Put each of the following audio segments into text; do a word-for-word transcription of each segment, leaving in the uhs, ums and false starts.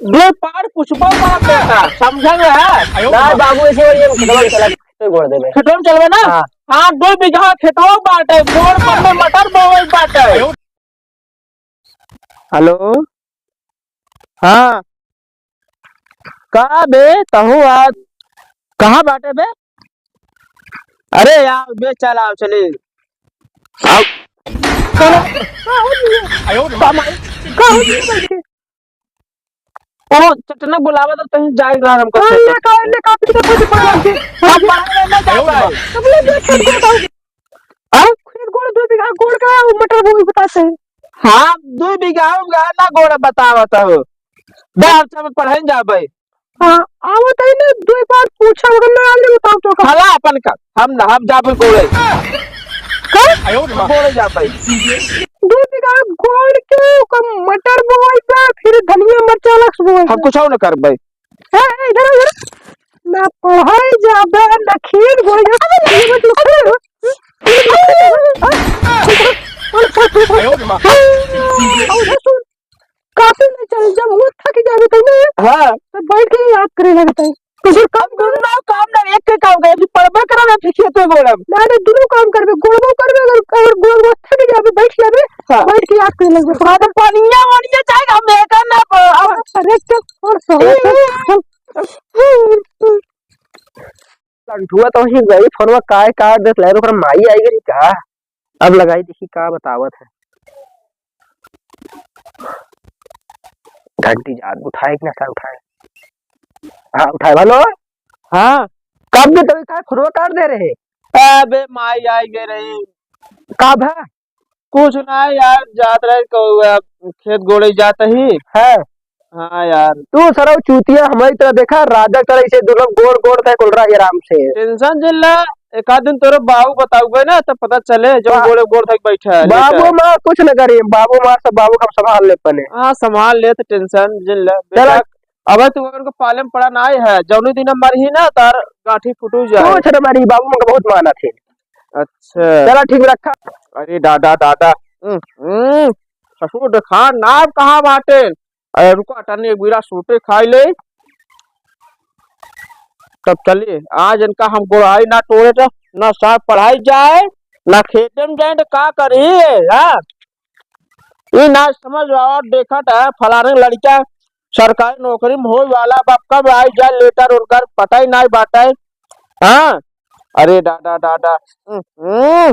दो पार पूछबो बा बेटा, समझा गया है? ना बाबू, ऐसे वाली हम खेतवा में चला, खेतवा में गोड़ देबे। खेतवा में चलबे ना? हाँ। हाँ, दो बीघा खेतवा बाटे, गोड़ पर में मटर बोवे बाटे। हेलो, हाँ, का बे, तहू आज कहाँ बाटे बे? अरे यार, बे, चल आओ, चले आओ। का हो गया? का हो गया? ओ, चटना बुलावा तो कहीं जाए रहा हमको। अरे, ये का, ये का, पीछे, पीछे पड़ गया। हम बाहर में ना जा पाए। तब ले देख, खेत गोड़ का। हाँ? खेत गोड़ दो बीघा गोड़ का, वो मटर वो भी बताते हैं। हाँ, दो बीघा होगा ना गोड़ बतावत हो। दे, हम सब पढ़े जा भाई। हाँ, आवत है ना, दो बार पूछा, मगर ना आवे बताओ तो का। हला अपन का, हम ना, हम जाबे गोड़े। का? गोड़े जाबे। दो बीघा गोड़ के ओकर मटर बोवाई बा, फिर धनिया मरचा अलग से बोवाई हम बा। कुछ और ना करबे। ए, ए, इधर, इधर। ना पढ़ाई जाबे, ना खेत गोड़े जाबे। और उधर सुन, काफी में चल, जब वो थक जाबे तब ना, हाँ। तो बैठ के याद करे लगता है। तो फिर काम करो। दुनो काम ना, एक के काम करे, फिर पढ़बे करा ना, फिर खेते गोड़ब। ना, ना, दुनो काम करबे, गोड़बो करबे, अगर, अगर गोड़, गोड़ थक जाबे, बैठ जाबे, हाँ। बैठ के याद करे लगबे। हाँ, तो पनिया वनिया चाहे हम एक ना प-, हम अरे, चल, और सो, चल, चल। लंठुआ तो ही गई, फोनवा काय काट देत, ले, ओकर माई आई गई का? अब लगाई देखी का बतावत है। घंटी जात उठाए कि ना उठाए? हाँ, उठाए। हेलो। हाँ। कब के तभी का फोनवा काट दे रहे? अबे माई आई गए रही। का भा? कुछ ना यार, जात रहे को, अ, खेत गोड़े जात ही। हाँ। हाँ यार। तू सरऊ चूतिया हमारी तरह देखा, राजा तरह इसे दुनो गोड़ गोड़ थे कुल रहा आराम से। टेंशन जिन ला, एक आध दिन तोरे बाबू बताउबे ना, तब पता चले, जो बा-, गोड़े गोड़ थे बैठा है, बाबू लेटा। माँ कुछ न करी, बाबू माँ सब, बाबू का हम संभाल ले पने। हाँ, संभाल ले तो टेंशन जिन ला। चला। बेटा, अबे तू उनको पाले में पड़ा ना आए है, जौनी दिन मर ही ना, तार गांठी फुटू जाए। कुछ न मारी, बाबू माँ का बहुत माना थे। अच्छा। चला ठीक रखा। अरे दादा, दादा। हम्म, हम्म। ससुर देखा, नाव कहाँ बाटे? अरे रुका, तनी एक बीरा सूटे खाई ले, तब चली। आज इनका हम गोड़ाई ना तोड़े तो ना साहब पढ़ाई जाए, ना खेते में जाए, तो का करी? हाँ, ई ना समझ आवत, देखत है फलाने लड़का सरकारी नौकरी में होए वाला बा, कब आई जाए लेटर उनकर, पता ही नहीं बाटे। हाँ, अरे दादा, दादा। हम्म, हम्म।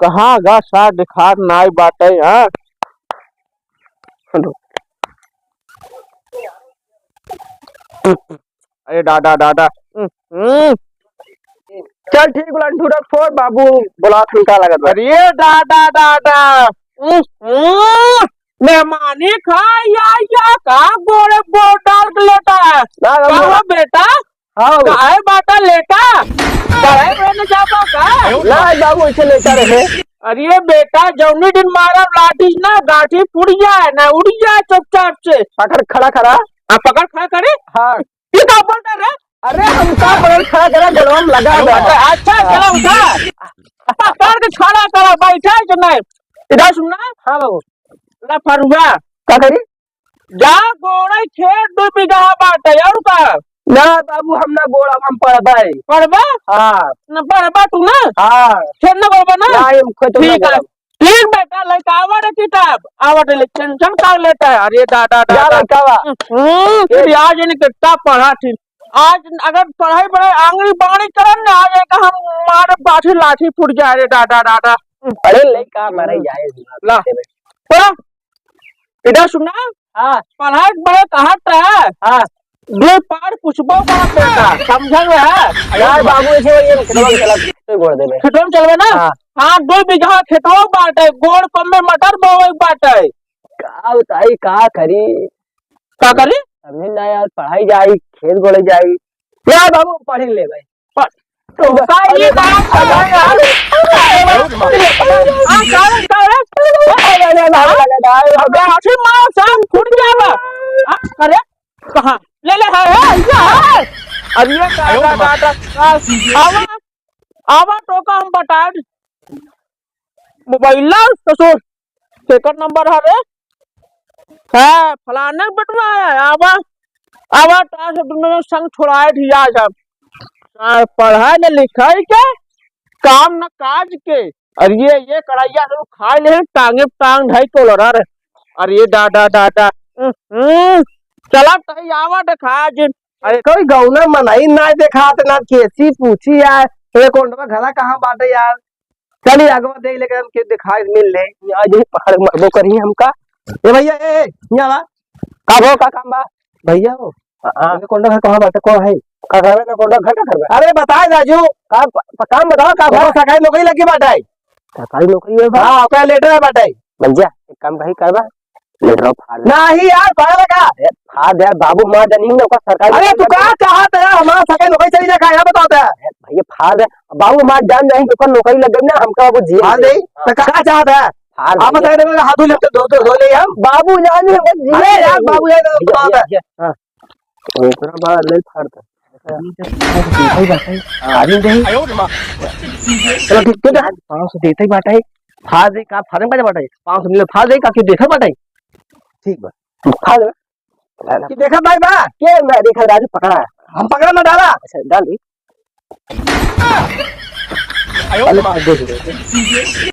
कहाँ गा सा दिखात नाई बाटे, हाँ? अरे दादा, दादा। हम्म, हम्म। चल ठीक, लंठू रख फोन, बाबू बोलात हमका लगत बा। अरे दादा, दादा। हम्म, हम्म। मेहमानी खाए या, या का गोड़े गोड़ डाल के लेटा है? ना, ना, का ना। हो बेटा? हाँ। काहे बाटा लेटा? पढ़े में न जाबा का? ना, बाबू, ऐसे लेटा रहे। अरे बेटा, जौनी दिन मारब लाठी ना, गाठी फूट जाए, ना उड़ जाए चुपचाप से। पकड़ खड़ा करा। आ, पकड़ खड़ा करे? हाँ। ये का बोलता रे? अरे, हम का पकड़ खड़ा करा, गलवा में लगा दे। अच्छा, अच्छा, चला उठा। पकड़ के खड़ा करा, बैठा है कि नहीं? इधर सुनना। हाँ बाबू। ला फरुआ। का करी? जा गोड़े खेत दू बीघा बाटे, और का? ना बाबू, हम ना गोड़ब, हम पढ़बै। पढ़बा? हाँ। ना पढ़बा तू ना? हाँ। खेत ना गोड़बा ना? ना, हम खेत ना ठीक है। गोड़ब। ठीक बेटा, लइका आवा रे किताब, आवा रे, टेंशन का लेता है? अरे दादा, जा दादा। लइका आवा। हम्म, ए। फिर आज इन्हें कितना पढ़ा थी। आज अगर पढ़ाई, पढ़ाई आंगड़ी बांगड़ी करन ना, आज एक हम मारे पाछे लाठी फूट जाए रे दादा, दादा। अरे लइका मारे जाए। ला। पढ़ा। इधर सुना। हाँ। पढ़ाई बड़े कहा था। हाँ। दो पार पूछबो बा बेटा, समझा गया है? यार बाबू, ऐसे वाली हम खेतवा में चला, तो गोड़ देबे। खेतवा में चलबे ना? हाँ। हाँ, दो बीघा खेतवा बाटे, गोड़ कम में मटर बोवे बाटे। का बताई, का करी? का करी? समझी ना यार, पढ़ाई जाई, खेत गोड़े जाई। यार बाबू, पढ़ ले भाई। तो का ये बात कर रहा है यार? हाँ, सारे, सारे। अबे, आखिर मारो, सारे फूट जाएगा। हाँ, अरे, कहाँ? ले ले, है, है, ये है। अब ये का, का, का, का, आवा, आवा, तो का हम बता दे। मोबाइल ला, ससुर। केकर नंबर है रे? हाँ, फलाने के बेटवा है, आवा, आवा, तार से दुनो संग छोड़ाए धिया सब। हाँ, पढ़ाई न लिखाई के, काम न काज के। अरे ये, ये कढ़ैया सब खाए ले, टांगे पे टांग ढाई के उलरा रे। अरे ये डा, डा, डा, डा। हम्म, चला तही आवा देखा जिन। अरे कोई गौना मनई ना देखात ना केसी पूछी यार। ये कोंडवा घरा कहाँ बाटे यार? चली आगवा देख लेके हम के दिखाई मिल ले। आज ही पकड़ मरबो करी हमका। ए भैया, ए, ए, यहाँ बा। का भो, का काम बा? भैया हो। हाँ। ये कोंडवा घर कहाँ बाटे? कौन है? का करबे ना कोंडवा घर का करबे? अरे बताए राजू। का प-, प-, काम बताओ का बा? सरकारी नौकरी लगी बाटे। सरकारी नौकरी में बा? हाँ, ओकरा लेटर है बाटे। भैया, एक काम कहीं करबा, लेटरो फाड़ दे। नाही यार, पागल है का? ए, फाड़ दे यार, बाबू मार जानी ना, ओकर सरकारी अरे, तू नौकरी का लग चाहत है यार? हमारा सरकारी नौकरी चली जाए का, यार बताओ तो यार। ए, भैया, फाड़ दे। बाबू मार जान जाए, ओकर नौकरी लग गई ना, हमका बाबू जी फाड़ दे? तो का, का चाहत है? फाड़ आप दे। बता दे, हाथ धो ले, तो धो, धो, धो ले हम। बाबू जान है, बस जी अरे यार, जान है। बाबू जान है, भैया, बताओ भैया, तो। भैया, हाँ। इतना बड़ा ले फाड़ दे। देते ही बाटे। फाड़ देते ही। चलो, ठीक, ठीक है। पाँच सौ देते ही बाटे। फाड़ दे, का फाड़ दे बाटे? पाँच सौ मिले, फाड़ दे, का क्यों देखा बाटे? ठीक बा। फाड़ दे। कि देखा भाई बा? के ना देखा, राजू पकड़ा। हम पकड़ा ना डाला। अच्छा, डाल दी। अरे, देख, देख, देख।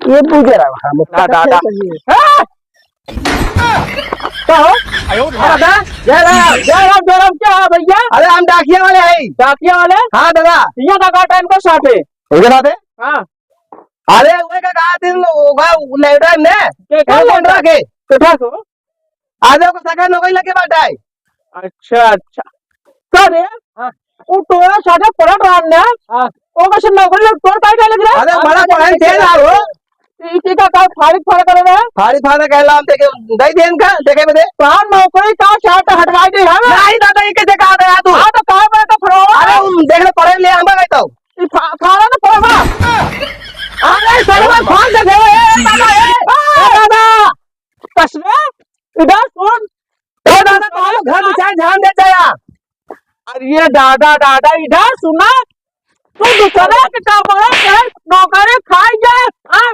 ये बुझे रहा, हम ना, ना, ना। हाँ? का हो? अरे दादा, जय राम, जय राम, जय राम, क्या है भैया? अरे हम डाकिया वाले हैं। डाकिया वाले? हाँ दादा। यहाँ का, का टाइम का साथ है? उनके साथ है? हाँ। अरे वो का, का दिन होगा, लेटर में? के का कौन लेटर? लेटर के? के ठा को? आज ओकर सरकारी नौकरी लगे बाटे। अच्छा, अच्छा। का रे? हाँ। वो तोरा साथे पढ़त रहन ना? हाँ। ओकर से नौकरी लग, तोर काहे लग रहा? अरे, बड़ा पढ़ाई फेल आ हो। ई, ई का, का फारिग फारिग करे रहे? फारिग फारिग कहला, हम देखे, दे दे इनका, देखे में दे। तोहार नौकरी का चाहत हटवाई दे, हाँ? नहीं दादा, ये कैसे कहा था तू? हाँ, तो कहा मैं तो फिर अरे, हम देख ले, पढ़े ले, हम गए तो। ई फा-, फाड़ा ना पड़वा। अरे, सरवा फाड़ दे, ए, दादा, ए, ए, दादा। कसमे? इधर सुन। ए दादा, तोहार घर बिचार ध्यान दे जाया। अरे ये दादा, दादा, इधर सुना। तू दूसरे के कमरा के नौकरी खाई जाए, हाँ?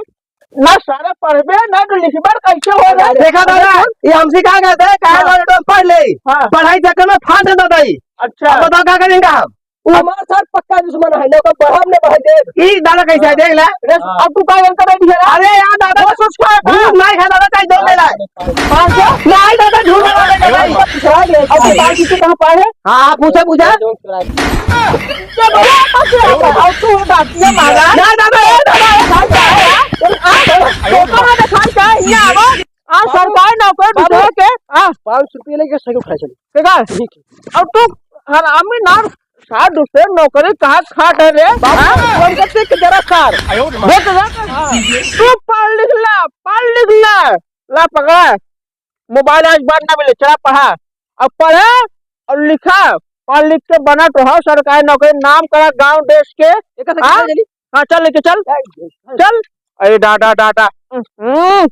ना सारे पढ़बे, ना तो लिखबे, कैसे हो जाए? देखा दादा, ये हमसे का कहते हैं, काहे हाँ। वाले तो पढ़ ले। हाँ। पढ़ाई चक्कर में फाड़ देता था ये। अच्छा। अब बताओ क्या करेंगे हम? वो हमारे साथ पक्का दुश्मन है, ना ओकर बढ़ब ना बढ़े देब। ई दादा कैसे है, देख ले। अरे, हाँ। अब तू का करके बैठी है रे? अरे यार दादा, वो सोच के आया था। झूठ नहीं है दादा, चाहे जो ले लाए। पाँच सौ? नहीं दादा, झूठ नहीं है दादा। अब तू बात किससे कहाँ पाए है? हाँ, हाँ, पूछे, पूछे। ये बोला, अब तू बात किया मारा। नहीं दादा, ए दादा, ए भाई, क्या है यार? आ, तो कहाँ दिखाई क्या है? ये आवाज? आ, बाबू, सरकारी नौकरी बाबू, दूसरे के, आ। पाँच सौ रुपये लेके साइकिल खा चली। ठीक है? अब तू हरामी ना, साठ रुपये नौकरी कहाँ खात है रे? बाबू, हाँ? कौन सा चीज के जरा सार? आयो रे माँ। देख, देख। हाँ। तू पढ़ लिख ला, पढ़ लिख ला। ला पकड़ा। मोबाइल आज बाद ना मिले, चला पढ़ा। अब पढ़ा और लिखा। पढ़ लिख के बना तो हो सरकारी नौकरी, नाम करा गांव देश के। एक हाँ? हाँ, चल लेके चल। चल। अरे डाटा, डाटा। हम्म।